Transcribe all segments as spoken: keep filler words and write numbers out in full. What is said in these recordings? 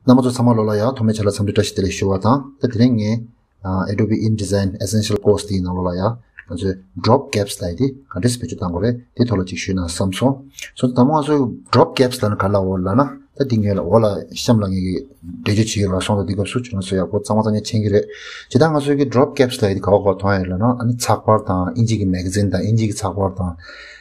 རྣམ་པ་ཚོ་ཚང་མ་ལོ་ལ་ཡ་ཐོག་མའི་ཆ་ལ་འཚམས་འདྲི་བཀྲ་ཤིས་བདེ་ལེགས་ཞུ་བ་དང་། ད་དེ་རིང་ངས་Adobe InDesign Essential Course དེའི་ནང་ལོ་ལ་ཡ་ང་ཚོས་drop caps ལབ་ཡ་དེ་ག་འདྲས་བེད་སྤྱོད་གཏང་དགོས་རེད། དེ་ཐོག་ལ་ཅིག་ཞུས་ན་བསམ་སོང་། སོང་ཙང་དང་པོ་ང་ཚོས་drop caps ལབ་ན་ག་ལབ་འོ་ལབ་ན། ད་འདི་ངས་ལ་འོ་ལ་གཤམ་ལ་ངས་ཀྱི་འགྲེལ་བརྗོད་བྱེད་ཀྱི་རེད་བ། སོང་ཙང་འདི་སྐབས་སུ་ཁྱོད་རང་ཚོ་ཡག་པོ་གཙང་མ་གཙང་རྐྱང་མཁྱེན་གྱི་རེད། ཇི་ལྟར་ང་ཚོས་ཀྱི་drop caps ལབ་ཡ་དེ་ག་བ་ག་བ་མཐོང་ཡ་ལབ་ན། ཨ་ནི་ཚགས་པར་དང་དབྱིན་ཇི་གི་magazine དང་དབྱིན་ཇི་གི་ཚགས་པར་དང་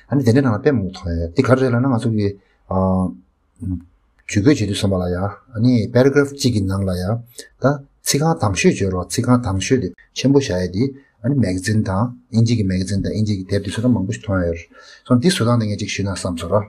ཨ་ནི་དེ་འདྲའི་ནང་ལ་དཔེ་མང་པོ་མཐོང་ཡ་རེད། དེ་ག་རེ་རེད་ལབ་ན་ང་ཚོ་གི་ཨ། ཇུས་འགོད་བྱེད་དུས་ཙམ་པ་ལ་ཡ། ཨ་ནི་paragraph གཅིག་གི་ནང་ལ་ཡ། ད་ཚིག་རྐང་དང་ཤོས་བརྗོད་རོགས། ཚིག་རྐང་དང་ཤོས་དེ་ཆེན་པོ་བཞག་ཡ་དེ། ཨ་ནི་magazine དང་དབྱིན་ཇི་གི་magazine དང་དབྱིན་ཇི་གི་དེབ་དེ་ཚོ་ལ་མང་པོ་ཞིག་མཐོང་ཡ་ཡོད་རེད། སོང་འདི་བཟོ་སྟངས་དེ་ངས་ཅིག་ཞུས་ན་བསམ་སོང་ར།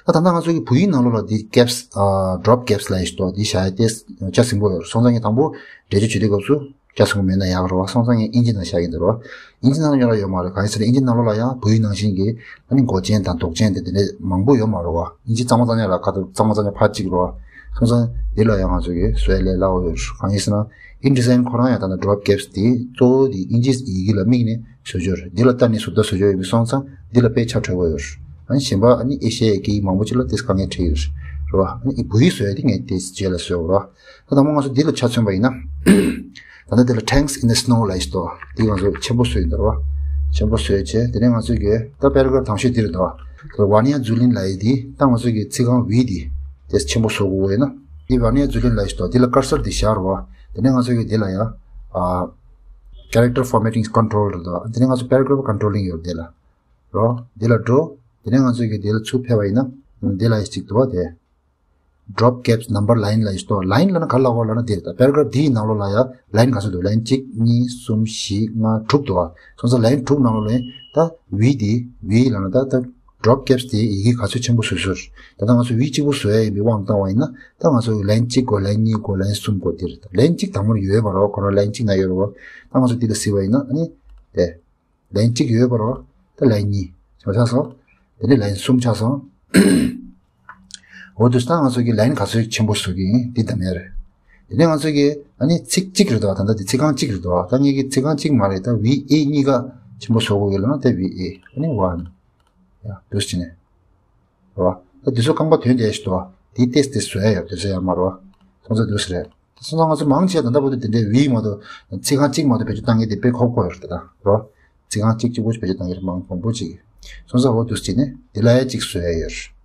ད་ད་ལྟ་ང་ཚོ་གི་བོད་ཡིག་ནང་ལོགས་ལ་འདི་caps ཨ་drop caps ལབ་ཡ་ཞིག་འདུག་འདི་བཞག་ཡ་དེ་ཆ་ཟིན་པོ་ཡོད་རེད། སོང་ཙང་ངས་དང་པོ་འགྲེལ་བརྗོད་བྱེད་དུས་སྐབས་སུ། ཆ་ཚང་མེད་ན་ཡག་རེད་བ། སོང་ཙང་ངས་དབྱིན་ཇི་ནང་བཞག་གི་འདུག་རེད་བ། དབྱིན་ཇི་ནང་ཡོད་ལ་ཡོད་མ་རེད། གང་ཡིན་ཟེར་ན་དབྱིན་ཇི་ནང་ལོགས་ལ་ཡང་བོད་ཡིག་ནང་བཞིན་གྱི་ཨ་ནི་མགོ་ཅན་དང་འདོགས་ཅན་དེ་དེ་འདྲས་མང་པོ་ཡོད་མ་རེད་བ། དབྱིན་ཇི་གཙང་མ་གཙང་རྐྱང་ལ་ཁ་ཐུག་གཙང་མ་གཙང་རྐྱང་ཕར་གཅིག་རེད་བ། སོང་ཙང་འདི་ལ་ཡང་ང་ཚོ་གིས་བཟོ་ཡ་ལས་སླ་བོ་ཡོད་རེད། གང་ཡིན་ཟེར་ན་InDesign ཁོ་རང་ཡང་ད་ལྟ་drop caps དེ་གཙོ་བོ་དེ་དབྱིན་ཇིའི་ཡི་གེ་ལ་དམིགས་ནས་བཟོ་རྒྱུ་རེད། འདི་ལ་ལྟ་ནས་བཟོ་ལྟ་བཟོ་རྒྱུ་ཡོད་པས་སོང་ཙང་འདི་ལ་དཔེ་ཆ་འཕྲོད་པོ་ཡོད་རེད། ཨ་ནི་གཞན་པ་ཨ་ནི་ཨེ་ཤ་ཡའི་སྐད་ཡིག་མང་པོ་ཅིག་ལ་དེ་དཀའ་ངལ་འཕྲད་ཡོད་རེད་བ། ཨ་ནི་བོད་ཡིག་བཟོ་ཡ་དེ་ངས་དེ་རྗེས་ལ་བཟོས་ཡོད་རེད་བ། ད་དང་པོ་ང་ཚོ་འདི་ལ་ཆ་མཚོན་པ་ཡིན་ན། ད་ལྟ་འདི་ལ་Tanks in the Snow ལབ་ཡ་ཞིག་འདུག་འདི་ང་ཚོ་ཆེན་པོ་བཟོས་ཡིན་འདུག་ར། ཆེན་པོ་བཟོས་བྱས་དེ་ནས་ང་ཚོས་གི་ད་paragraph དང་ཤོས་འདི་རེད་འདུག་ར། Vanya Zulin ལབ་ཡ་འདི་ད་ང་ཚོས་གི་ཚིག་རྐང་V འདི་དེ་ཆེན་པོ་བཟོ་དགོས་ཡིན་ན། འདི་Vanya Zulin ལབ་ཡ་ཞིག་འདུག་འདི་ལ་cursor འདི་བཞག་རོགས། དེ་ནས་ང་ཚོས་གི་འདི་ལ་ཡ་ཨ་character formatting control རེད་འདུག་དེ་ནས་ང་ཚོ་paragraph controlling ཡོད་འདི་ལ་རོ། འདི་ལ་འགྲོ། དེ་ནས་ང་ཚོས་གི་འདི་ལ་ཚུར་ཕེབས་པ་ཡིན་ན་འདི་ལ་ཡ་ཞིག་འདུག་བ་དེ། Drop caps number line ལབ་ཡ་ཞིག་འདུག line ལབ་ན་ག་ལབ་དགོས་ལབ་ན་འདི་རེད། ད་paragraph འདིའི་ནང་ལོགས་ལ་ཡ་line ག་ཚོད་འདུག line གཅིག་གཉིས་གསུམ་བཞི་ལྔ་དྲུག་འདུག་བ། སོང་ཙང་line དྲུག་ནང་ལོགས་ལ་ཡ་ད་V འདི་V ལབ་ན་ད་ད་drop caps དེ་ཡི་གེ་ག་ཚོད་ཆེན་པོ་བཟོས་བཟོས་རེད། ད་ལྟ་ང་ཚོ་V གཅིག་པོ་བཟོ་ཡ་ཡིན་པའི་དབང་བཏང་བ་ཡིན་ན་ད་ང་ཚོ་line གཅིག་དགོས། line གཉིས་དགོས། line གསུམ་དགོས་འདི་རེད། ད་line གཅིག་དང་པོར་ཡོད་པ་རོ། ཁོ་རང་line གཅིག་ན་ཡོད་རོ། ད་ང་ཚོ་འདི་ལ་གཟིགས་པ་ཡིན་ན་ཨ་ནི་དེ། line གཅིག་ཡོད་པ་རོ། ད་line གཉིས་ཆ་ཆགས་སོང་། དེ་ནས་line གསུམ་ཆགས་སོང་། འོ་དུས་ད་ང་ཚོ་གི་line ག་ཚོད་ཆེན་པོ་བཟོ་གི་ཡིན་འདི་གདམ་ཡ་རེད། དེ་ནས་ང་ཚོ་གི་ཨ་ནི་ཚིག་གཅིག་རེད་འདུག་ད་ལྟ་འདི་ཚིག་རྐང་གཅིག་རེད་འདུག་ད་ངེད་ཀྱི་ཚིག་རྐང་གཅིག་མ་རེད། ད་V A གཉིས་ཀ་ཆེན་པོ་བཟོ་དགོས་ཡོད་ལབ་ན་ད་V A ཨ་ནི་one ཡ་དུས་ཕྱིན་ནས་རེད་བ། ད་དུས་ཚོད་རྐང་པ་དོན་དེ་ཞིག་འདུག་དེའི་ཏེས་ཏེས་བཟོ་ཡ་ཡོད་དུས་ཚོད་ཡ་མ་རེད་བ། སོང་ཚོད་དུས་རེད། སོང་ཙང་ང་ཚོ་མང་ཆེ་ད་ལྟ་བར་དུ་དེ་འདྲའི་V མ་གཏོགས་ཚིག་རྐང་གཅིག་མ་གཏོགས་བེད་སྤྱོད་བཏང་མཁན་དེ་དཔེ་ཁག་པོ་ཡོད་རེད་ད་རོ། ཚིག་རྐང་གཅིག་གཅིག་པོ་ཞིག་བེད་སྤྱོད་བཏང་མཁན་མང་མང་པོ་ཅིག་སོང་ཙང་འོ་དུས་ཅིག་ནས་དེ་ལ་ཡ་གཅིག་བཟོ་ཡ་ཡོད་རེད།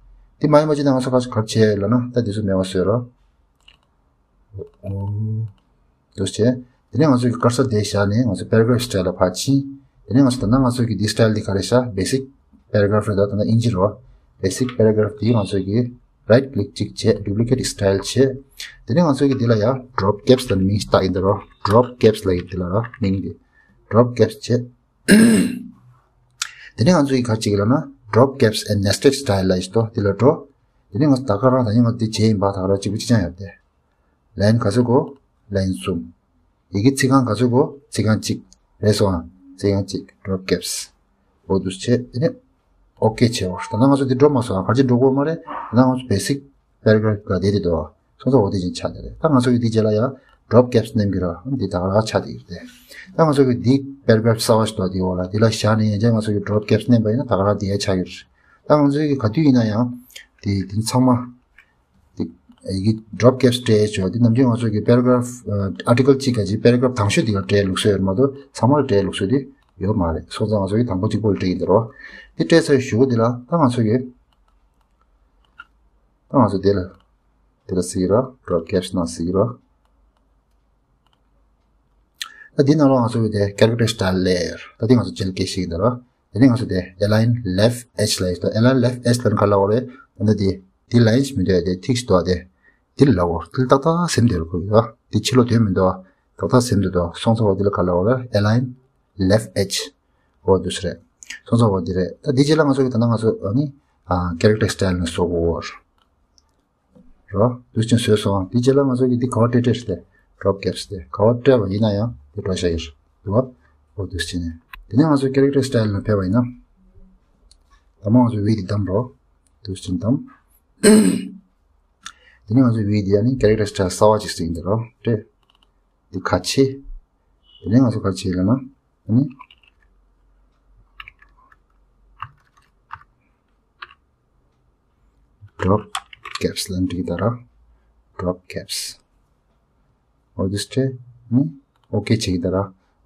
དེ་མ་ཡིན་པ་ཅིག་ད་ང་ཚོ་ག་ག་རེ་བྱས་ཡོད་ལབ་ན་ད་དེ་ཚོ་མེད་པ་བཟོས་རོ། འོ། དུས་ཅིག་དེ་ནས་ང་ཚོ་གི་ཀར་སར་དེ་བཞག་ནས་ང་ཚོ་paragraph style ལ་ཕར་ཕྱིན། དེ་ནས་ང་ཚོ་ད་ལྟ་ང་ཚོ་གི་འདི་style འདི་ག་རེ་བཞག basic paragraph རེད་ད། ད་ལྟ་དབྱིན་ཇི་རོ། basic paragraph འདི་ང་ཚོ་གི right click གཅིག་བྱས་duplicate style བྱས། དེ་ནས་ང་ཚོ་གི་འདི་ལ་ཡ་drop caps ལ་མིང་ཞིག་བཏགས་ཡིན་ད་རོ། drop caps ལ་ཡིན་འདི་ལ་ར་མིང་འདི་drop caps བྱས། དེ་ནས་ང་ཚོ་གི་ག་རེ་བྱེད་ཀྱི་ལབ་ན་drop caps and nested style ལབ་ཡ་ཞིག་འདུག་འདི་ལ་འགྲོ། དེ་ནས་ང་ཚོ་ད་ག་རང་ད་ཡིན་ང་འདི་བྱས་ཡིན་པ་ད་ག་རང་གཅིག་པུ་གཅིག་རྐྱང་ཡོད་དེ། line ག་ཚོད་དགོས། line གསུམ། ཡི་གེ་ཚིག་རྐང་ག་ཚོད་དགོས། ཚིག་རྐང་གཅིག་རེད་སོང་ཨ། ཚིག་རྐང་གཅིག drop caps འོ་དུས་བྱས་དེ་ནས་okay བྱས་བ། ད་ལྟ་ང་ཚོ་འདི་འགྲོ་མ་སོང་ཨ། ག་ཅི་འགྲོ་དགོས་མ་རེད། ད་ལྟ་ང་ཚོ་basic paragraph ག་དེ་དེ་འདུག་ཨ། སོང་ཙང་འོ་དེ་ཅིག་ཆགས་བསྡད་རེད། ད་ང་ཚོ་གི་འདི་རྗེས་ལ་ཡ་drop caps མནན་གི་ར་འདི་ད་ག་རང་ཆགས་བསྡད་ཡོད་རེད། ད་ང་ཚོ་གི་འདི་paragraph གསར་བ་ཞིག་འདུག་འདི་འོག་ལ་འདི་ལ་བཞག་ནས་ཡང་བསྐྱར་ང་ཚོ་གི་drop caps མནན་པ་ཡིན་ན་ད་ག་རང་འདི་ཡ་ཆགས་ཀྱི་རེད། ད་ང་ཚོ་གི་ག་དུས་ཡིན་ན་ཡང་དེ་དེ་ཚང་མ། དེ་ཡི་གེ་drop caps སྤྲད་ཆོག་དེ་ནམ་རྒྱུན་ང་ཚོ་གི་paragraph ཨ་article གཅིག་ག་ཅིག་paragraph དང་ཤོས་དེ་ལ་སྤྲད་ལུགས་སྲོལ་ཡོད་མ་གཏོགས་ཚང་མ་ལ་སྤྲད་ལུགས་སྲོལ་དེ་ཡོད་མ་རེད། སོང་ཙང་ང་ཚོ་གི་དང་པོ་གཅིག་པོ་ལ་སྤྲད་ཡིན་ད་རོ། དེ་སྤྲད་ཚར་བའི་གཞུག་གུ་དེ་ལ་ད་ང་ཚོ་གི་ད་ང་ཚོ་དེ་ལ་དེ་ལ་གཟིགས་རོགས། drop caps ནང་གཟིགས་རོགས། ད་དེ་ནང་ལ་ང་ཚོ་གི་དེ་character style layer ད་དེ་ང་ཚོ་རྗེས་ལ་སྐད་ཤེས་ཡིན་ད་རོ། དེ་ནས་ང་ཚོ་དེ་align left edge ལབ་ཡོད། align left edge ལབ་ན་ག་ལབ་དགོས་རེད། ད་ལྟ་དེ་དེ་line ཞིག་མི་འདུག་ཡ། དེ་ཐིག་ཞིག་འདུག་ཡ། དེ་དེ་ལ་ལབ་དགོས། དེ་ཏག་ཏག་ཟིན་བསྡད་ཡོད་རེད། ཁོ་གི་ད་དེ་ཕྱི་ལོགས་དོན་མི་འདུག་ཏག་ཏག་ཟིན་བསྡད་འདུག་སོང་ཙང་འོ་དེ་ལ་ག་ལབ་དགོས་རེད། align left edge འོ་དུས་རེད། སོང་ཙང་འོ་དེ་རེད། ད་དེ་རྗེས་ལ་ང་ཚོ་གི་ད་ལྟ་ང་ཚོ་ཨ་ནི་ཨ་character style ནས་བཟོ་དགོས་རེད། རོ། དུས་ཆེན་བཟོས་སོང་། དེ་རྗེས་ལ་ང་ཚོ་གིས་འདི་ག་བ་སྤྲད་སྤྲད་རེད་དེ། drop caps དེ་ག་བ་སྤྲད་པ་ཡིན་ན་ཡང་དེ་འགྲོ་བཞག་གི་རེད། འདུག་བ། འོ་དུས་ཆེན་ནས། དེ་ནས་ང་ཚོ་character style ལ་ཕེབས་པ་ཡིན་ན། ད་མ་ང་ཚོ་V དེ་བདམས་རོ། དུས་ཆེན་བདམས། དེ་ནས་ང་ཚོ་V དེ་ཡང་ནི་character style གསར་བ་ཅིག་བཟོས་ཡིན་དེ་རོ། རེད། འདི་ཁ་ཕྱེ། དེ་ནས་ང་ཚོ་ག་བྱེད་ལབ་ན། ཨ་ནི། drop caps ལབ་འགྲིག་ད་ར། drop caps. འོ་དེ་སྤྲད། ནི་ཨོ་ཀེ་བྱེད་ཀྱི་ད་ར།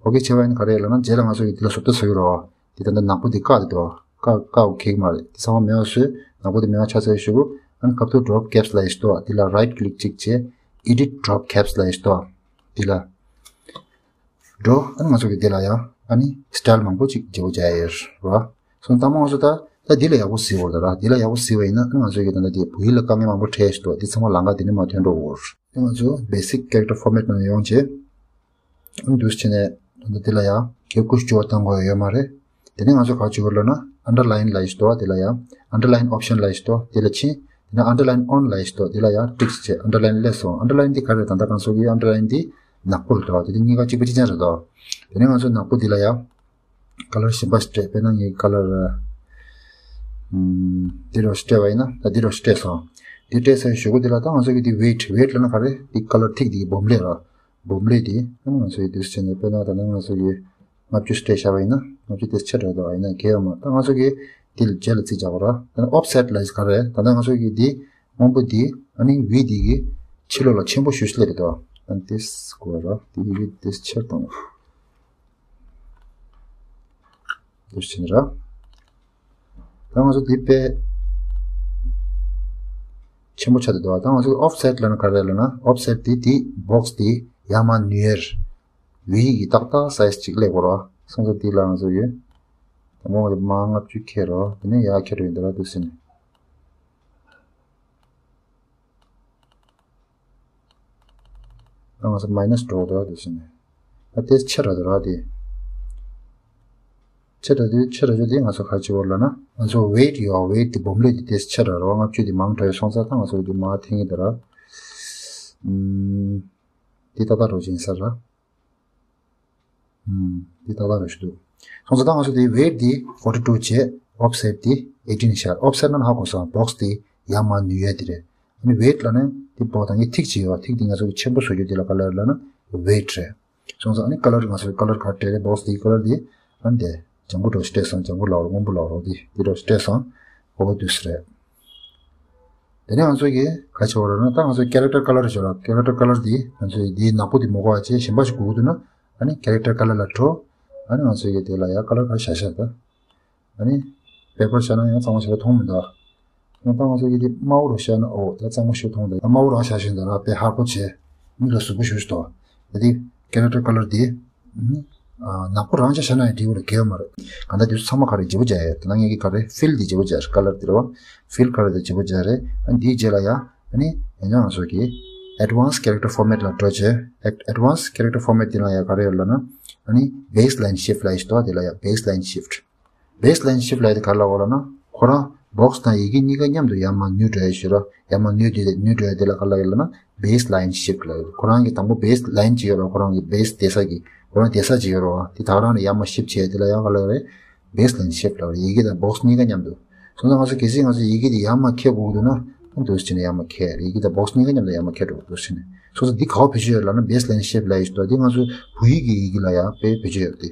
ཨོ་ཀེ་བྱས་པ་ཡིན་ན་ག་རེ་ལབ་ན། རྗེས་ལ་ང་ཚོ་གི་འདི་ལ་བཟོ་ལྟ་བཟོ་གི་རོ། འདི་ད་ལྟ་ནག་པོ་འདི་བཀག་འདི་འདུག་བཀག་བཀག་འོ་ཁེག་མ་རེད། འདི་ཚང་མ་མེད་པ་བཟོས། ནག་པོ་འདི་མེད་པ་ཆགས་ཚར་ཞུ་གུ། ཨ་ནི་ཁ་ཐུག་drop caps ལ་ཡི་ཤི་ཏོ། འདི་ལ་right click གཅིག་བྱས། edit drop caps ལ་ཡི་ཤི་ཏོ། འདི་ལ་འགྲོ། ཨ་ནི་ང་ཚོ་གི་འདི་ལ་ཡང་ཨ་ནི་style མང་པོ་ཅིག་བརྗེ་པོ་བྱ་ཡ་ཡོད་ར། སོང་ཙང་ང་ཚོ་ད་ད་འདི་ལ་ཡག་པོ་གཟིགས་པ་རེད་ད་ར། འདི་ལ་ཡག་པོ་གཟིགས་པ་ཡིན་ན་ཨ་ནི་ང་ཚོ་གི་ད་ལྟ་འདི་བོད་ཡིག་ལ་དཀའ་ངལ་མང་པོ་འཕྲད་ཤི་ཏོ། འདི་ཚང་མ་ལམ་ཁ་འདི་ནས་མ་ཐོན་འགྲོ་གོ། ཨ་ནི་ང་ཚོ་basic character format ནང་ཡོང་བྱས། ཨ་ནི་འདུག་སེ་བྱས་ནས་ད་ལྟ་འདི་ལ་ཡང་གལ་ཀུ་ཤུ་བཅུ་བ་བཏང་དགོས་ཡོད་མ་རེད། དེ་ནས་ང་ཚོ་ག་བྱེད་དགོས་ལབ་ན་underline ལ་ཡི་ཤི་ཏོ། འདི་ལ་ཡང་underline option ལ་ཡི་ཤི་ཏོ། འདི་ལ་ཕྱིན། དེ་ནས་underline on ལ་ཡི་ཤི་ཏོ། འདི་ལ་ཡང་ཊིག་བྱས། underline སླེབས་སོང་། underline འདི་ག་རེ་རེད། ད་ལྟ་ང་ཚོ་གི་underline འདི་ནག་པོ་རེད་དོ། དེ་འདི་གཉིས་ཀ་གཅིག་པ་གཅིག་རྐྱང་རེད་དོ། དེ་ནས་ང་ཚོ་ནག་པོ་འདི་ལ་ཡང་color གཞན་པ་ཞིག་སྤྲད། དཔེར་ན་ངའི་color ཨམ་འདི་རོ་ཞིག་སྤྲད་པ་ཡིན་ན། ད་འདི་རོ་ཞིག་སྤྲད་སོང་། འདི་སྤྲད་ཚར་གཞུག་གུ་འདི་ལ་ད་ང་ཚོ་གི་འདི་weight weight ལབ་ན་ག་རེ། འདི་color ཐིག་འདི་གི་སྦོམ་ལས་ར། སྦོམ་ལས་དེ་ཨ་ནི་ང་ཚོ་ཡི་དུས་ཚོད་ནས་དཔེར་ན་ད་ནི་ང་ཚོ་གི་ལྔ་བཅུ་སྤྲད་བཞག་པ་ཡིན་ན་ལྔ་བཅུ་དེ་ཆེ་དྲགས་འདུག་ཡིན་ན་གལ་ཡོད་མ་རེད། ད་ང་ཚོ་གི་དེ་ལ་རྗེས་ལ་རྩིས་རྒྱག་པ་ར། ད་ནི་offset ལ་ག་རེ། ད་ནི་ང་ཚོ་གི་དེ་སྔོན་པོ་དེ་ཨ་ནི་ཝི་དེ་གི་ཕྱི་ལོགས་ལ་ཆེན་པོ་ཞུ་སླེབས་རེད་དོ། ཨ་ནི་དེ་སྐོར་ར་དེ་གི་ཝི་དེ་ཆེར་གཏོང་དེ་ཕྱིན་ར། ད་ང་ཚོ་འདི་དཔེ་ཆེན་པོ་ཆགས་འདུག་ད་ང་ཚོ་offset ལབ་ན་ག་རེ་ལབ་ན། offset འདི་འདི་box འདི་ཡར་མར་ནུར་ཡར་ཝི་གི་ཏག་ཏག་size གཅིག་སླེབས་དགོས་རོ། སོང་ཙང་འདི་ལ་ང་ཚོ་ཡོད། དང་པོ་ང་ཚོ་མར་ལྔ་བཅུ་ཁྱེར་རོ། དེ་ནས་ཡར་ཁྱེར་རོ་ཡིན་འདི་ར་འདུག་སེ་ནས། ང་ཚོ་minus འགྲོ་འདུག་དེ་བཞིན་ནས། ད་དེ་ཆེ་ར་འདུག་ར་དེ། ཆེ་ར་དེ་ཆེ་ར་ཆོ་དེ་ང་ཚོ་ག་རེ་བྱེད་དགོས་ལབ་ན། ང་ཚོ་weight ཡོད། weight དེ་སྦོམ་ལས་དེ་དེ་ཆེ་ར་རོ། ལྔ་བཅུ་དེ་མང་དྲགས་སོང་ཙང་ད་ང་ཚོ་དེ་མར་འཐེན་གྱི་འདུག་ར། ཨུམ། དེ་ཏག་ཏག་རོ་ཅིག་ཡིན་ས་ར། ཨུམ། འདི་ཏག་ཏག་རེད་ཞུ་འདུག་སོང་ཙང་ད་ང་ཚོ་དེ་weight འདི་forty two བྱས། offset འདི་eighteen བཞག offset ན་ཧ་གོ་སོང་། box འདི་ཡར་མར་ནུར་ཡ་འདི་རེད། ཨ་ནི་weight ལབ་ན་འདི་པོ་ད་ངས་ཐིག་ཅིག་ཡོད། ཐིག་འདི་ང་ཚོ་གི་ཆེན་པོ་བཟོ་རྒྱུ་འདི་ལ་ག་ལབ་ལབ་ན་weight རེད། སོང་ཙང་ཨ་ནི་color ང་ཚོ་གི་color ག་རེ་སྤྲད་རེད། box འདི་color འདི་ཨ་ནི་དེ་ལྗང་གུ་འདྲ་བོ་ཞིག་སྤྲད་སོང་། ལྗང་གུ་ལབ་རོགས། སྔོན་པོ་ལབ་རོགས། འདི་འདི་འདྲ་བོ་ཞིག་སྤྲད་སོང་། ཨོ་འདུག་སེ་རེད། དེ་ནས་ང་ཚོ་གིས་ག་བྱེད་དགོས་རེད་ན། ད་ང་ཚོ་character color ཞིག་ལ། character color འདི་ང་ཚོ་འདི་ནག་པོ་འདི་མི་དགོས་པ་བྱས། གཞན་པ་ཞིག་དགོས་ཀྱི་འདུག་ན་ཨ་ནི་character color ལ་འགྲོ། ཨ་ནི་ང་ཚོ་གིས་དེ་ལ་ཡ་color ག་བཞག་བཞག་ད། ཨ་ནི་paper བཞག་ན་ཡང་གཙང་མ་ཞིག་མཐོང་མི་འདུག་ད་ང་ཚོ་གིས་འདི་དམར་པོ་རུ་བཞག་ན། ཨོ་ད་གཙང་མ་ཞིག་མཐོང་འདུག་དམར་པོ་རང་བཞག་བཞིན་འདུག་ར། དཔེ་ཧ་གོ་བྱས། མིག་ལ་ཟུག་པོ་ཞུ་ཞུ་འདུག་ད་འདི་character color འདི། ནག་པོ་རང་ཆ་བཞག་ན་ཡང་འགྲིག་པ་རེད། གལ་ཡོད་མ་རེད། གང་ལྟར་འདི་ཚོ་ཚང་མ་ག་རེ་བརྗེ་པོ་བྱ་ཡ་རེད། ད་ནང་ངེད་ཀྱི་ག་རེ་fill འདི་བརྗེ་པོ་བྱ་རེད། color འདི་རེད་བ། fill color འདི་བརྗེ་པོ་བྱ་རེད། ཨ་འདིའི་རྗེས་ལ་ཡ་ཨ་ནི་ཡང་ང་ཚོ་གི་advanced character format ལ་འགྲོ་བྱས། advanced character format འདི་ལ་ཡ་ག་རེ་ཡོད་ལབ་ན། ཨ་ནི་baseline shift ལ་ཡི་ཤི་ཏོ། དེ་ལ་ཡ་baseline shift baseline shift ལ་ཡ་དེ་ག་རེ་ལབ་དགོས་ལབ་ན། ཁོ་རང་box དང་ཡི་གེ་གཉིས་ཀ་མཉམ་དུ་ཡར་མར་ནུར་འགྲོ་ཡ་ཞིག་རོ། ཡར་མར་ནུར་དེ་ནུར་འགྲོ་ཡ་དེ་ལ་ག་རེ་ལབ་ཡོད་ལབ་ན། baseline shift ལ་ཡོད། ཁོ་རང་གི་དང་པོ་baseline ཅིག་ཡོད་རོ། ཁོ་རང་གི་base བསྡད་ས་གི་ཁོ་རང་བསྡད་ས་ཅིག་ཡོད་རོ། དེ་ད་ག་རང་ནས་ཡར་མར་shift བྱས་དེ་ལ་ཡང་ག་རེ་ལབ་རེད། baseline shift ལབ་རེད། ཡི་གེ་དང་box གཉིས་ཀ་མཉམ་དུ། སོང་ཙང་ང་ཚོ་གལ་སྲིད་ང་ཚོ་ཡི་གེ་དེ་ཡར་མར་འཁྱེར་དགོས་འདུག་ན། ཨ་འདུག་སེ་བྱས་ནས་ཡར་མར་འཁྱེར། ཡི་གེ་དང་box གཉིས་ཀ་མཉམ་དུ་ཡར་མར་འཁྱེར་འགྲོ་འདུག་སེ་བྱས་ནས། སོང་ཙང་འདི་ག་པར་བེད་སྤྱོད་ཡོད་ལབ་ན། baseline shift ལབ་ཡ་ཞིག་འདུག་འདི་ང་ཚོ་བོད་ཡིག་གི་ཡི་གེ་ལ་ཡང་དཔེ་བེད་སྤྱོད་ཡོད་དེ།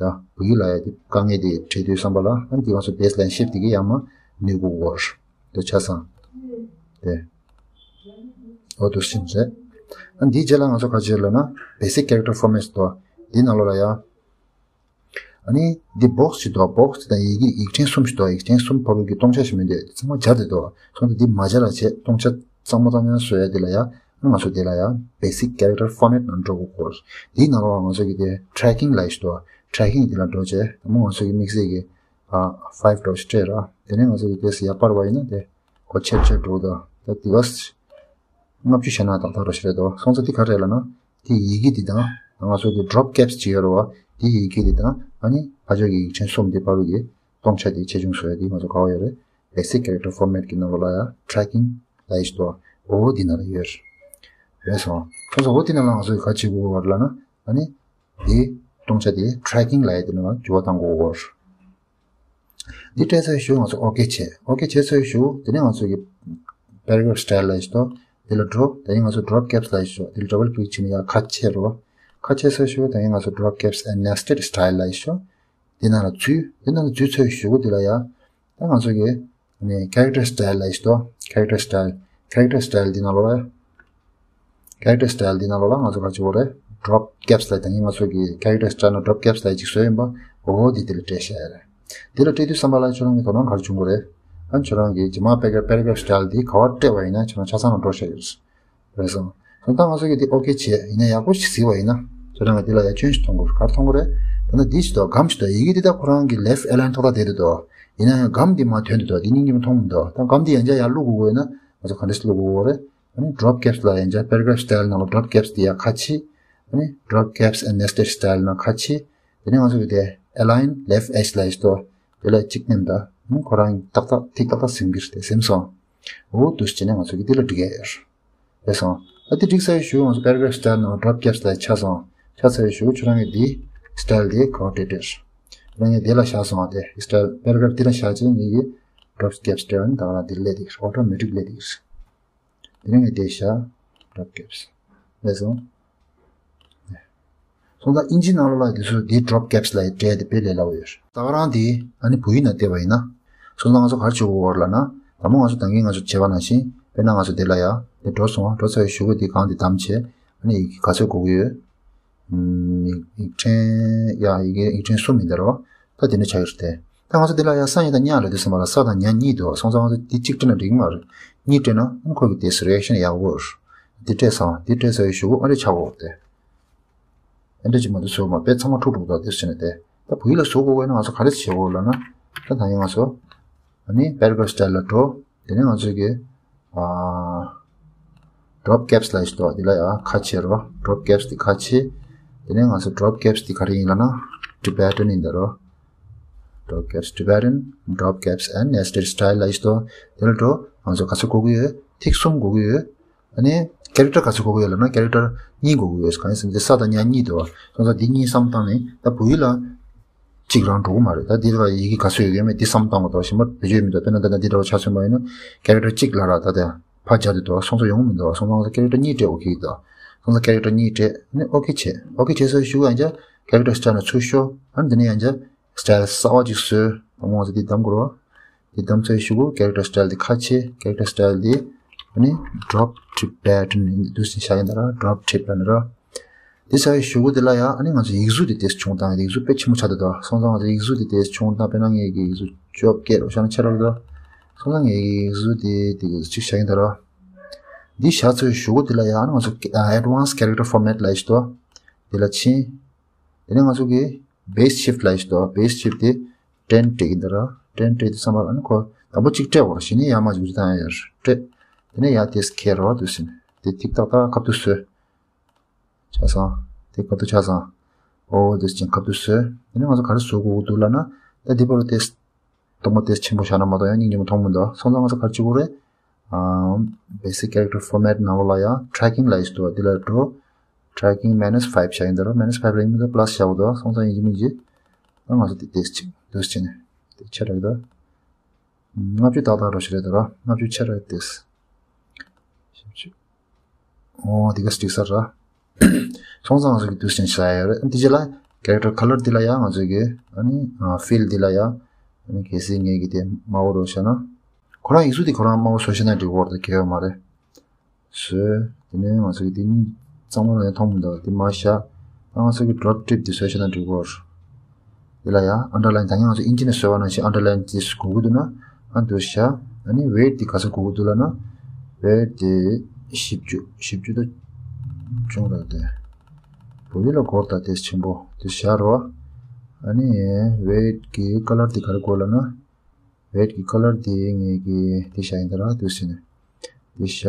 ཡ། བོད་ཡིག་ལ་ཡ་དེ་དཀའ་ངལ་དེ་འཕྲད་དུས་བསམ་པ་ལ། ཨ་འདི་ང་ཚོ་baseline shift དེ་གི་ཡར་མར་ནུར་དགོས་ཀྱི་ཡོད་རེད། འདི་ཆ་ཚང་། དེ། འོ་འདུག་སེ་རེད། ཨ་འདིའི་རྗེས་ལ་ང་ཚོ་ག་རེ་བྱེད་ལབ་ན། basic character formats འདུག་འདི་ནང་ལོགས་ལ་ཡ། ཨ་ནི་འདི་box ཞིག་འདུག box དེ་དང་ཡི་གེ་ཡིག་ཕྲེང་གསུམ་ཞིག་འདུག་ཡིག་ཕྲེང་གསུམ་བར་དུ་གི་སྟོང་ཆ་ཞིག་མི་འདུག་ཚང་མ་སྦྱར་ཏེ་འདུག་སོང་ཙང་འདི་མ་སྦྱར་བ་བྱས། སྟོང་ཆ་གཙང་མ་གཙང་རྐྱང་བཟོ་ཡ་དེ་ལ་ཡ། ང་ཚོ་དེ་ལ་ཡ་basic character format ནང་འགྲོ་དགོས་སྐོར། དེའི་ནང་ལོགས་ང་ཚོ་གི་དེ་tracking ལབ་ཡ་ཞིག་འདུག tracking དེ་ལ་འགྲོ་བྱས། དང་པོ་ང་ཚོ་གི་དམིགས་བསལ་གྱི་ཨ་five འདྲ་བོ་ཞིག་སྤྲད་ར། དེ་ནས་ང་ཚོ་གི་དེ་ཡར་སྤར་བ་ཡིན་ན་དེ་གོ་ཆེར་ཆེར་འགྲོ་འདུག་ད་དེ་བས་ལྔ་བཅུ་བྱས་ན་ཏག་ཏག་འདྲ་བོ་ཞིག་རེད་འདུག་སོང་ཙང་དེ་ག་རེ་ལབ་ན། དེ་ཡི་གེ་འདི་དང་ང་ཚོ་གི་drop caps ཅིག་ཡོད་རེད་བ། དེ་ཡི་གེ་འདི་དང་ཨ་ནི་ཕར་ཕྱོགས་ཀྱི་ཡིག་ཕྲེང་གསུམ་དེ་བར་དུ་གི་སྟོང་ཆ་དེ་ཆེ་ཆུང་བཟོ་ཡ་དེ་ང་ཚོ་ག་པར་ཡོད་རེད། basic character format གི་ནང་ལོགས་ལ་ཡ་tracking ལབ་ཡ་ཞིག་འདུག་འོ་འདི་ནང་ལ་ཡོད་རེད། རེད་སོང་། སོང་ཙང་འོ་འདི་ནང་ལ་ང་ཚོ་གི་ག་རེ་བྱེད་དགོས་ལབ་ན། ཨ་ནི་དེ་སྟོང་ཆ་དེ་tracking ལབ་ཡ་དེ་ནང་ལ་འགྱུར་བ་གཏང་དགོས་རེད། འདི་སྤྲད་ཚར་གཞུག་ང་ཚོ་ཨོ་ཀེ་བྱས། ཨོ་ཀེ་བྱས་ཚར་གཞུག་དེ་ནས་ང་ཚོ་གི་paragraph style ལབ་ཡ་ཞིག་འདུག་དེ་ལ་འགྲོ། དེ་ནས་ང་ཚོ་drop caps ལབ་ཡ་ཞིག་འདུག་དེ་ལ་double click བྱས་ནས་ཡར་ཁ་ཕྱེ་རོགས། ཁ་ཕྱེ་ཚར་གཞུག་དེ་ནས་ང་ཚོ་drop caps and nested style ལབ་ཡ་ཞིག་དེ་ནང་ལ་འཛུལ། དེ་ནང་ལ་འཛུལ་ཚར་གཞུག་དེ་ལ་ཡ། ད་ང་ཚོ་གི་ནས་character style ལབ་ཡ་ཞིག་འདུག character style། character style འདི་ནང་ལོགས་ལ་ character style འདི་ནང་ལོགས་ལ་ང་ཚོ་ག་རེ་བྱེད་དགོས་རེད། drop caps ལབ་ད་གིན་ང་ཚོ་གི་character style ནང་drop caps ལབ་ཅིག་བཟོས་ཡིན་པ། འོ་འདི་འདི་ལ་སྤྲད་བཞག་ཡ་རེད། འདི་ལ་སྤྲད་དུས་ཙམ་པ་ལ་ཁྱོད་རང་གི་དོ་སྣང་ག་རེ་བྱུང་དགོས་རེད། ཨ་ཁྱོད་རང་གི་རྗེས་མ་paragraph paragraph style འདི་ག་བ་སྤྲད་པ་ཡིན་ན་ཁྱོད་རང་ཆ་ཚང་ལ་འགྲོ་བཞག་ཡོད་རེད། རེད་སོང་། སོང་ཙང་ང་ཚོ་གི་འདི་ཨོ་ཁེ་བྱས་ཡིན་ན་ཡག་པོ་ཞིག་གཟིགས་པ་ཡིན་ན་ཁྱོད་རང་གི་འདི་ལ་ཡ་སྐྱོན་ཞིག་མཐོང་དགོས་ག་རེ་མཐོང་གི་རེད། ད་ནི་འདི་ཞིག་འདུག་སྒམ་ཞིག་འདུག་ཡི་གེ་འདི་དག་ཁོ་རང་གི་left align ཏག་ཏག་བསྡད་འདུག་ཡིན་ན་ཡང་སྒམ་འདི་མར་ཐོན་འདུག་འདི་སྙིང་རྗེ་མོ་མཐོང་མི་འདུག་ད་སྒམ་འདི་ཡང་བསྐྱར་ཡར་བླུག་དགོས་ཡོད་ན་ང་ཚོ་ག་འདྲ་ཞིག་བླུག་དགོས་རེད། ཨ་ནི་drop caps ལ་ཡང་བསྐྱར་paragraph style ནང་ལ་drop caps འདི་ཡར་ཁ་ཕྱེ། ཨ་ནི་drop caps and nested style ནང་ཁ་ཕྱེ། དེ་ནས་ང་ཚོ་གི་དེ་align left edge ལ་ཞིག་འདུག་དེ་ལ་གཅིག་མནན་ད། ཨ་ནི་ཁོ་རང་ཏག་ཏག་ཐིག་ཏག་ཏག་ཟིན་གྱི་རེད། དེ་ཟིན་སོང་། འོ་འདུག་སེ་བྱས་ནས་ང་ཚོ་གི་འདི་ལ་འགྲིག་གི་ཡོད་རེད། རེད་སོང་། ཨ་དེ་འགྲིག་ཚར་བའི་གཞུག་ང་ཚོ་paragraph style ནང་drop caps ལ་ཆགས་སོང་། ཆགས་ཚར་བའི་གཞུག་ཁྱོད་རང་གི་འདི་style འདི་ག་བ་སྤྲད་སྤྲད། ཁྱོད་རང་གི་འདི་ལ་བཞག་སོང་། ཨ་དེ་style paragraph འདི་ལ་བཞག་ཚེ་ངེད་ཀྱི་drop caps སྤྲད་པ་ནི་ད་ག་རང་འདི་སླེབས་འདུག automatic སླེབས་འདུག་དེ་རིང་ངས་དེ་བཞག drop caps རེད་སོང་། སོང་ཙང་ཨིན་ཇི་ནང་ལོགས་ལ་དེ་ཚོ་དེ་drop caps ལ་སྤྲད་དེ་དཔེ་ལས་སླ་བོ་ཡོད་རེད། ད་ག་རང་དེ་ཨ་ནི་བོད་ཡིག་ནང་བལྟས་པ་ཡིན་ན། སོང་ཙང་ང་ཚོ་ག་རེ་བྱེད་དགོས་ལབ་ན། དང་པོ་ང་ཚོ་ད་གིན་ང་ཚོ་བྱས་པ་ནང་བཞིན་དཔེར་ན་ང་ཚོ་དེ་ལ་ཡ་དེ་འགྲོ་སོང་། འགྲོ་ཚར་བའི་གཞུག་གུ་དེ་གང་དེ་བདམས་བྱས་ཨ་ནི་ཡི་གེ་ག་ཚོད་དགོས་ཀྱི་ཡོད། ཡིག་ཡིག་ཕྲེང་། ཡ་ཡི་གེ་ཡིག་ཕྲེང་གསུམ་ཡིན་ད་རོ། ད་དེ་འདྲ་ཆགས་ཀྱི་རེད་དེ། ད་ང་ཚོ་འདི་ལ་ཡ་ས་ཡིན་ད་ཉག་ལ་དུས་ཙམ་པ་ལ་ས་དང་ཉ་གཉིས་འདུག་སོང་ཙང་ང་ཚོ་འདི་གཅིག་སྤྲད་ན་འགྲིག་གི་མ་རེད། གཉིས་སྤྲད་ན་ཨ་ཁོ་གི་དེ་reaction ཡག་པོ་རེད། འདི་སྤྲད་སོང་། འདི་སྤྲད་ཚར་བའི་གཞུག་གུ་ཨ་འདྲ་ཆགས་ཀྱི་རེད་དེ། ཨ་འདྲ་ཅིག་མ་གཏོགས་བཟོ་མ་དཔེ་ཚང་མ་འཁྲུག་འཁྲུག་འདུག་དེ་བྱས་ནས་དེ། ད་བོད་ཡིག་ལ་བཟོ་དགོས་པ་ཡིན་ན་ང་ཚོ་ག་རེ་བྱེད་དགོས་ལབ་ན། ད་ད་ཡིན་ང་ཚོ་ཨ་ནི་paragraph style ལ་འགྲོ། དེ་ནས་ང་ཚོས་ཀྱི་ཨ་drop caps ལབ་ཞིག་འདུག་འདི་ལ་ཡ་ཁ་ཕྱེ་རོ། drop caps འདི་ཁ་ཕྱེ། དེ་ནས་ང་ཚོ་drop caps འདི་ག་རེ་ཡིན་ལབ་ན་Tibetan ཡིན་ད་རོ། drop caps Tibetan drop caps and nested style ལབ་ཞིག་འདུག་དེ་ལ་འགྲོ། ང་ཚོ་ག་ཚོད་དགོས་ཀྱི་ཡོད། ཐིག་གསུམ་དགོས་ཀྱི་ཡོད། ཨ་ནི་character ག་ཚོད་དགོས་ཀྱི་ཡོད་ལབ་ན་character གཉིས་དགོས་ཀྱི་ཡོད། གང་ཡིན་ཟེར་ན་འདི་ས་དང་ཉ་གཉིས་འདུག་སོང་ཙང་འདི་གཉིས་བསམ་བཏང་ནས་ད་བོད་ཡིག་ལ་གཅིག་རང་འགྲོ་གི་མ་རེད། ད་འདི་ལ་ཡི་གེ་ག་ཚོད་ཡོད་ཡོད་མེད་འདི་བསམ་བཏང་དགོས་འདུག་གཞན་པ་བེད་སྤྱོད་མི་འདུག་དཔེར་ན་ད་ལྟ་འདི་འདྲ་བ་ཆ་མཚོན་པ་ཡིན་ན་character གཅིག་ལ་ར་ད་ལྟ་ཕར་སྦྱར་དུ་འདུག་སོང་ཙང་ཡོང་མི་འདུག་སོང་ཙང་character གཉིས་སྤྲད་okay འདུག་སོང་ཙང་character གཉིས་སྤྲད་ནས་okay བྱས། okay བྱས་ཚར་ཞུ་ཡང་ཅག་character སྦྱར་ནས་ཚུར་ཤོག་ཨ་ནི་འདི་ནས་ཡང་ཅག style གསར་བ་ཅིག་བཟོས། དང་པོ་ང་ཚོ་འདི་གདམ་དགོས་རེད་བ། འདི་གདམ་ཚར་ཞུ་གུ་character style འདི་ཁ་ཕྱེ། character style འདི་ཨ་ནི་drop Tibetan འདུག་སེ་བྱ་ཡིན་ད་ར། drop Tibetan ར། འདི་ཚར་ཞུ་གུ་འདི་ལ་ཡ་ཨ་ནི་ང་ཚོ་ཡིག་གཟུགས་འདི་ཏོག་ཙམ་ཆུང་བཏང་། ཡིག་གཟུགས་དཔེ་ཆེན་པོ་ཆགས་འདུག་ད། སོང་ཙང་ང་ཚོ་ཡིག་གཟུགས་འདི་ཏོག་ཙམ་ཆུང་བཏང་། དཔེར་ན་ངས་ཀྱི་ཡིག་གཟུགས་བཅོ་བརྒྱད་འོ་ཤ་ན་ཆེ་རག་འདུག་སོང་ཙང་ངས་ཀྱི་ཡིག་གཟུགས་འདི་འདི་གི་གཅིག་བྱ་ཡིན་ད་ར། འདི་བཞག་ཚར་ཞུ་གུ་འདི་ལ་ཡ་ཨ་ནི་ང་ཚོ་advanced character format ལབ་ཞིག་འདུག་འདི་ལ་ཕྱིན། དེ་ནས་ང་ཚོ་གི་base shift ལབ་ཞིག་འདུག base shift དེ་ten སྤྲད་ཀྱི་འདུག་ར། ten སྤྲད་དུས་ཙམ་པ་ལ་ནི་ཁོ་དང་པོ་གཅིག་སྤྲད་འོ་ར། གཞི་ནས་ཡར་མར་འཇུག་རྒྱུ་དང་ཡར་སྤྲད། དེ་ནས་ཡར་དེ་ཁྱེར་རོ་འདུག་ཟིན། དེ་ཐིག་ཏག་ཏག་ཁ་ཐུག་བཟོས། ཆ་ཚང་། དེ་ཁ་ཐུག་ཆ་ཚང་། འོ་འདུག་ཟིན་ཁ་ཐུག་བཟོས། དེ་ནས་ང་ཚོ་ག་རེ་བཟོ་དགོས་འདུག་ལབ་ན། ད་འདི་བར་དུ་དེ་སྟོང་པ་དེ་ཆེན་པོ་བཞག་ན་མ་གཏོགས་ཡང་སྙིང་རྗེ་མོ་མཐོང་མི་འདུག་སོང་ཙང་ང་ཚོ་ག་རེ་བྱེད་དགོས་རེད། ཨམ། basic character format ནང་ལོགས་ལ་ཡང་tracking ལབ་ཡོད་འདུག་འདི་ལ་འགྲོ། tracking minus five བྱ་ཡིན་ད་ར། minus five ལ་ཡིན་མི་འདུག plus བྱ་དགོས་འདུག་སོང་ཙང་ཡིན་གཅིག་མིན་གཅིག་ང་ཚོ་དེ་ཏེས་ཅིག་འདུག་བྱས་ནས་དེ་ཆེ་ར་ཡོད་ད། ལྔ་བཅུ་ཏག་ཏག་འགྲོ་ཞིག་རེད་ད་ར། ལྔ་བཅུ་ཆེ་ར་ཡོད་ཏེས། བཞི་བཅུ། ཨོ་དེ་ག་ཅིག་ས་ར། སོང་ཙང་ང་ཚོ་གི་འདུག་སེ་བྱས་ཡོད་རེད། དེ་རྗེས་ལ་character color འདི་ལ་ཡང་ང་ཚོ་གི་ཨ་ནི་fill འདི་ལ་ཡང་ཨ་ནི་གལ་སྲིད་ངེད་ཀྱི་དེ་དམར་པོ་རུ་བྱས་ན། ཁོ་རང་ཡིག་གཟུགས་དེ་ཁོ་རང་དམར་པོ་བཟོས་བྱས་ན་འགྲིག་གི་རེད་ད། གལ་ཡོད་མ་རེད། བཟོས། དེ་ནས་ང་ཚོ་གི་དེ་གཉིས་གཙང་མ་རང་ཡང་མཐོང་མི་འདུག་དེ་མར་བཞག་ད་ང་ཚོ་གི་drop tip དེ་བཟོས་བྱས་ན་འགྲིག་གི་རེད། དེ་ལ་ཡང་underline ད་ང་ཚོ་ཨིན་ཇི་ནས་བཟོས་པ་ནང་བཞིན་underline དེ་དགོས་ཀྱི་འདུག་ན་ཨ་འདུག་བཞག་ཨ་ནི་weight དེ་ག་ཚོད་དགོས་ཀྱི་འདུག་ལབ་ན། weight དེ་བཞི་བཅུ། བཞི་བཅུ་ད་ཆུང་ར་དེ། བོད་ཡིག་ལ་སྐོར་ད་དེ་ཆེན་པོ་དེ་བཞག་རོགས། ཨ་ནི་weight གི་color དེ་ག་རེ་དགོས་ལབ་ན། weight གི་color དེ་ངེད་ཀྱི་དེ་བཞག་ཡིན་ད་ར་འདུག་སེ་ནས། དེ་བཞག་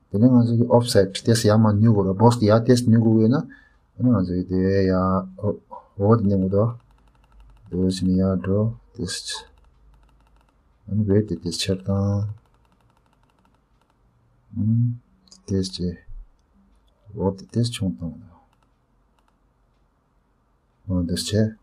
དེ་ནས་ང་ཚོ་གི་offset དེ་ཡར་མར་ནུར་དགོས་ར། box དེ་ཡར་ཏོག་ཙམ་ནུར་དགོས་ཡོད་ན། ཨ་ནི་ང་ཚོ་གི་དེ་ཡར་འོ་འོ་དེ་ནས་འོ་དོ། འདུག་སེ་ནས་ཡར་འགྲོ་ཏོག་ཙམ། ཨ་ནི་weight དེ་ཏོག་ཙམ་ཆེར་བཏང་། ཨུམ། ཏོག་ཙམ། འོ་དེ་ཏོག་ཙམ་ཆུང་བཏང་། འོ་འདུག་སེ་བྱས།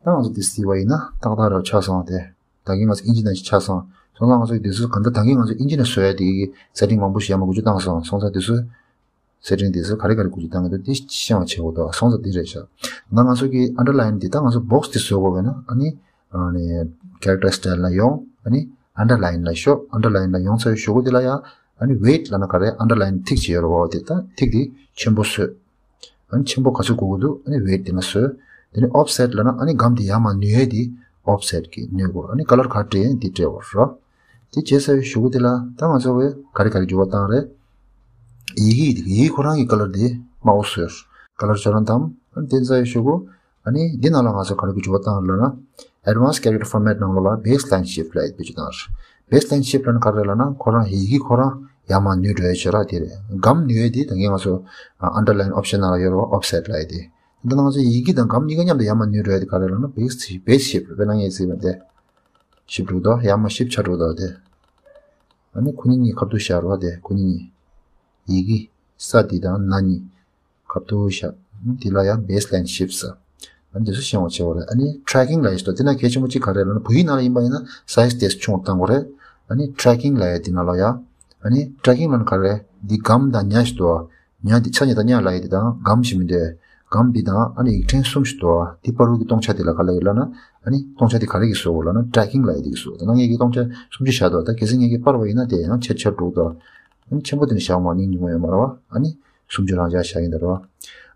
ད་ང་ཚོ་འདི་གཟིགས་པ་ཡིན་ན་ཏག་ཏག་རང་ཆགས་སོང་སྟེ། ད་གིན་ང་ཚོ་ཨིན་ཇི་ནང་བཞིན་ཆགས་སོང་། སོང་ཙང་ང་ཚོ་འདི་ཚོ་གང་ལྟར་ད་གིན་ང་ཚོ་ཨིན་ཇི་ནང་བཟོ་ཡ་དེ་གི་setting མང་པོ་ཞིག་ཡར་མར་འགུལ་སྐྱོད་བཏང་སོང་། སོང་ཙང་འདི་ཚོ་setting འདི་ཚོ་ག་རེ་ག་རེ་འགུལ་སྐྱོད་བཏང་གི་འདུག་འདི་ཤེས་པ་བྱེད་དགོས་འདུག་སོང་ཙང་འདི་རེད་ཤག་ད་ང་ཚོ་གི་underline འདི་ད་ང་ཚོ་box འདི་བཟོ་དགོས་པས་ན་ཨ་ནི་ཨ་ནི་character style ལ་ཡོང་། ཨ་ནི་underline ལ་ཤོག underline ལ་ཡོང་ཚར་གཞུག་གུ་འདི་ལ་ཡ་ ཨ་ནི་weight་ལབ་ན་ག་རེ། underline་ཐིག་ཅིག་ཡོད་རེད་བ། འོ་དེ་ད་ཐིག་དེ་ཆེན་པོ་བཟོས། ཨ་ནི་ཆེན་པོ་ག་ཚོད་དགོས་ཀྱི་འདུག་ཨ་ནི་weight་དེ་ན་བཟོས། དེ་ནས་offset་ལབ་ན་ཨ་ནི་སྒམ་དེ་ཡར་མར་ནུར་ཡས་དེ་offset་གིས་ནུར་དགོས། ཨ་ནི་color་ག་སྤྲད་ཡིན་དེ་སྤྲད་དགོས་རེད། དེ་བྱས་ཚར་བའི་གཞུག་གུ་དེ་ལ་ད་ང་ཚོ་བས་ག་རེ་ག་རེ་འགྱུར་བ་བཏང་རེད། ཡི་གེ་ཡི་གེ་ཁོ་རང་གི་color་དེ་དམར་པོ་བཟོས། color་ཅོག་རང་དམ། ཨ་ནི་དེ་ཚར་བའི་གཞུག་གུ་ཨ་ནི་འདི་ནང་ལ་ང་ཚོ་ག་རེ་གི་འགྱུར་བ་བཏང་རེད་ལབ་ན། Advanced Character Format་ནང་ལོགས་ལ་Baseline Shift་ལབ་ཡས་བེད་སྤྱོད་བཏང་རེད། Baseline Shift་ལབ་ན་ག་རེ་ལབ་ན་ཁོ་རང་ཡི་གེ་ཁོ་རང་ཡར་མར་ནུར་འགྲོ་ཡས་བྱས་ར་དེ་རེད། སྒམ་ནུར་ཡས་དེ་ད་གིན་ང་ཚོ་underline option་ནང་ལ་ཡོད་རེད་བ། offset་ལབ་ཡས་དེ། ད་ང་ཚོ་ཡི་གེ་དང་སྒམ་གཉིས་ཀ་མཉམ་དུ་ཡར་མར་ནུར་འགྲོ་ཡས་དེ་ག་རེ་ལབ་ན་base base shift་དཔེར་ན་ངས་གཟིགས་པ་དེ། shift་འགྲོ་དོ། ཡར་མར་shift་ཆགས་འགྲོ་དོ་དེ། ཨ་ནི་ཁོ་གཉིས་གཉིས་ཁ་ཐུག་བཞག་རོགས་དེ། ཁོ་གཉིས་གཉིས། ཡི་གེ་ས་འདི་དང་ན་གཉིས་ཁ་ཐུག་བཞག་འདི་ལ་ཡང་baseline shift་ཟེར། ཨ་ནི་འདི་ཚོ་ཤེས་པ་བྱེད་དགོས་རེད། ཨ་ནི་tracking་ལབ་ཡས་ཤིག་འདུག་དེ་ན་གལ་ཆེན་པོ་གཅིག་ག་རེ་ལབ་ན་བོད་ཡིག་ནང་ལ་ཡིན་པ་ཡིན་ན་size་དེ་ཆུང་བཏང་དགོས་རེད། ཨ་ནི་tracking་ལབ་ཡས་འདི་ནང་ལ་ཡང་ཨ་ནི་tracking་ལབ་ན་ག་རེ། འདི་སྒམ་དང་ཉ་ཞིག་འདུག་ཉ་འདི་ཆ་གཉིས་དང་ཉ་ལབ་ཡས་འདི་དང་སྒམ་ཞིག་མི་འདུག་སྒམ་འདི་དང་ཨ་ནི་ཡིག་ཕྲེང་གསུམ་ཞིག་འདུག་འདི་བར་དུ་གི་སྟོང་ཆ་འདི་ལ་ག་ལབ་ཡོད་ལབ་ན། ཨ་ནི་སྟོང་ཆ་འདི་ག་རེ་གིས་བཟོ་དགོས་ལབ་ན་tracking་ལབ་ཡས་འདི་གིས་བཟོ། ད་ང་ངེད་ཀྱིས་སྟོང་ཆ་སུམ་ཅུ་བཞག་འདུག་ད་གལ་སྲིད་ངེད་ཀྱིས་སྤར་བ་ཡིན་ན་དེ་ཡང་ཆེར་ཆེར་འགྲོ་གི་འདུག་ཨ་ནི་ཆེན་པོ་དེ་ནས་བཞག་མ་སྙིང་རྗེ་མོ་ཡོད་མ་རེད་བ། ཨ་ནི་སུམ་ཅུ་རང་འཇགས་བཞག་ཡིན་ད་རེད་བ།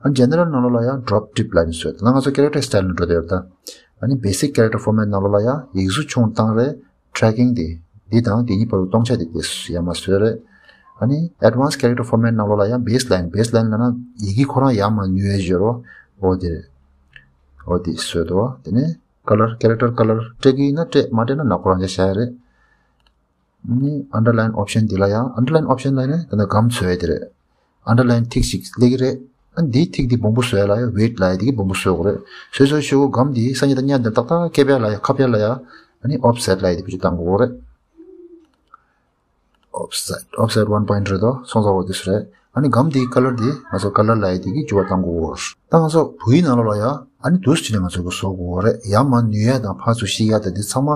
ཨ་ནི་general་ནང་ལོགས་ལ་ཡང་drop tip་ལབ་ནས་བཟོས། ད་ང་ཚོ་character style་ནང་འགྲོ་བསྡད་ཡོད་ད། ཨ་ནི་basic character format་ནང་ལོགས་ལ་ཡང་ཡིག་གཟུགས་ཆུང་བཏང་རེད། tracking་དེ། འདི་དང་འདི་གཉིས་བར་དུ་སྟོང་ཆ་དེ་དེ་ཡར་མར་བཟོས་རེད། ཨ་ནི་advanced character format་ནང་ལོགས་ལ་ཡང་baseline baseline་ལབ་ན་ཡི་གེ་ཁོ་རང་ཡར་མར་ནུར་ཡས་ཡོད་རེད་བ། འོ་དེ་རེད། འོ་དེ་བཟོས་འདུག་བ། དེ་ནས་color character color་སྤྲད་ཀྱི་ཡིན་ན་སྤྲད། མ་སྤྲད་ན་ནག་པོ་རང་འཇགས་བཞག་ཡ་རེད། ཨ་ནི་underline option་འདི་ལ་ཡང་underline option་ལབ་ནས་ད་ནི་སྒམ་བཟོ་ཡས་དེ་རེད། underline་ཐིག་ཞིག་སླེབས་ཀྱི་རེད། ཨ་འདིའི་ཐིག་འདི་སྦོམ་པོ་བཟོ་ཡ་ལ་ཡ་weight་ལབ་ཡ་འདི་གི་སྦོམ་པོ་བཟོ་དགོས་རེད། བཟོས་ཚར་ཞུ་གོ་སྒམ་འདི་ས་གཉིས་དང་གཉིས་འདི་ཏག་ཏག་ཁེབས་ཡ་ལ་ཡ་ཁབ་ཡ་ལ་ཡ། ཨ་ནི་offset་ལབ་ཡ་འདི་བེད་སྤྱོད་བཏང་དགོས་རེད། offset offset one point་རེད་དོ། སོང་ཙང་འོ་དེ་སུ་རེད། ཨ་ནི་སྒམ་འདིའི་color་འདི་ང་ཚོ་color་ལབ་ཡ་འདི་གི་འགྱུར་བ་གཏང་དགོས་རེད། ད་ང་ཚོ་བོད་ཡིག་ནང་ལོགས་ལ་ཡ་ཨ་ནི་འདུག་སེ་བྱས་ནས་ང་ཚོ་གི་བཟོ་དགོས་རེད། ཡར་མར་ནུར་ཡ་དང་ཕར་ཚུར་བཤིག་ཡ་དང་འདི་ཚང་མ་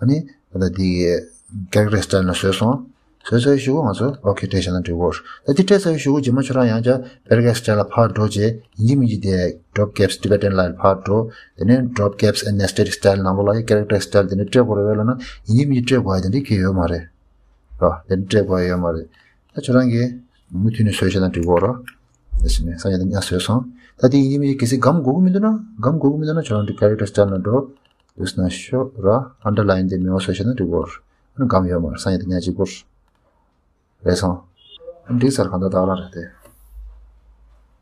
ཨ་ནི་ད་ལྟ་འདི་character style་ནང་བཟོས་སོང་། བཟོས་ཚར་ཞུ་གོ་ང་ཚོ་okay་སྤྲད་བཞག་ན་འགྲིག་གོ། ད་འདི་སྤྲད་ཚར་ཞུ་གོ་རྗེས་མ་ཁྱོད་རང་ཡང་བསྐྱར་paragraph style་ལ་ཕར་འགྲོ་རྗེས་ཡིན་གཅིག་མིན་གཅིག་དེ་drop caps Tibetan་ལ་ཕར་འགྲོ། དེ་ནས་drop caps and nested style་ནང་ལོགས་ལ་ཡ་character style་དེ་ནས་སྤྲད་དགོས་རེད་བས་ལབ་ན་ཡིན་གཅིག་མིན་གཅིག་སྤྲད་དགོས་ཡ་དེ་འདྲ་གང་ཡང་ཡོད་མ་རེད། རོ། དེ་འདྲ་སྤྲད་དགོས་ཡ་ཡོད་མ་རེད། ད་ཁྱོད་རང་གིས་མུ་མཐུད་ནས་བཟོས་བཞག་ན་འགྲིག་གོ་རོ། དེ་བཞིན་ནས་སང་ཉིན་དེ་ཉག་བཟོས་སོང་། ད་དེ་ཡིན་གཅིག་མིན་གཅིག་གལ་སྲིད་སྒམ་དགོས་ཀྱི་མི་འདུག་ན་སྒམ་དགོས་ཀྱི་མི་འདུག་ན་ཁྱོད་རང་འདི་character style་ནང་འགྲོ། དུས་ན་ཤོ་ར་underline་དེ་མེད་པ་བཟོས་བཞག་ན་འགྲིག་གོ། ཨ་ནི་སྒམ་ཡོད་མ་རེད། སང་ཉིན་དེ་ཉག་གཅིག་པོར་རེད་སོང་། འགྲིག་ཚར་གང་ལྟར་དག་ལ་རེད་དེ།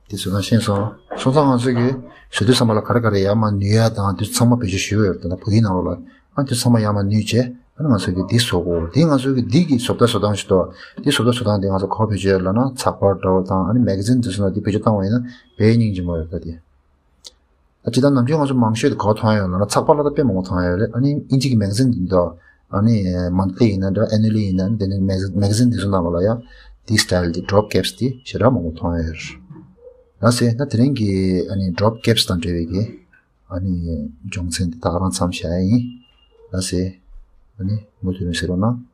དེ་བཟོས་ན་ཤེས་སོང་། སོང་ཙང་ང་ཚོ་གི་བཟོ་དུས་ཚང་མ་ལ་ག་རེ་ག་རེ་ཡར་མར་ནུར་ཡ་དང་དེ་ཚང་མ་བེད་སྤྱོད་ཞུས་ཡོད་རེད། ད་བོད་ཡིག་ནང་ལོགས་ལ་ཨ་དེ་ཚང་མ་ཡར་མར་ནུར་བྱས་ཨ་ནི་ང་ཚོ་གི་འདི་བཟོ་དགོས། འདི་ང་ཚོ་གི་འདི་གི་བཟོ་ལྟ་བཟོ་སྟངས་ཤིག་འདུག་འདི་བཟོ་ལྟ་བཟོ་སྟངས་འདི་ང་ཚོ་ག་པར་བེད་སྤྱོད་ཡོད་ལབ་ན་ཚགས་པར་འདྲ་བོ་དང་ཨ་ནི་magazine་དེ་ཚོ་ནང་འདི་བེད་སྤྱོད་བཏང་བ་ཡིན་ན་དཔེ་སྙིང་རྗེ་མོ་ཡོད་ད་དེ། ད་ཇི་ལྟར་ནམ་རྒྱུན་ང་ཚོ་མང་ཤོས་དེ་ག་པར་མཐོང་ཡ་ཡོད་ལབ་ན་ཚགས་པར་ལ་ད་དཔེ་མང་པོ་མཐོང་ཡ་ཡོད་རེད། ཨ་ནི་ཨིན་ཇི་གི་magazine་འདི་འདུག་ཨ་ནི་monthly་ཡིན་ན་འདྲ་annually་ཡིན་ན་དེ་ནི་magazine་དེ་ཚོ་ནང་ལ་ཡ་འདི་style་འདི་drop caps་འདི་ཞེ་དྲག་མང་པོ་མཐོང་ཡ་ཡོད་རེད། ལགས་སེ། ད་དེ་རིང་གི་ཨ་ནི་drop caps་དང་འབྲེལ་བའི་གི་ཨ་ནི་སྦྱོང་ཚན་འདི་ད་ག་རང་མཚམས་བཞག་ཡ་ཡིན། ལགས་སེ། ཨ་ནི་མུ་མཐུད་ནས་གཟིགས་རོགས་གནང་།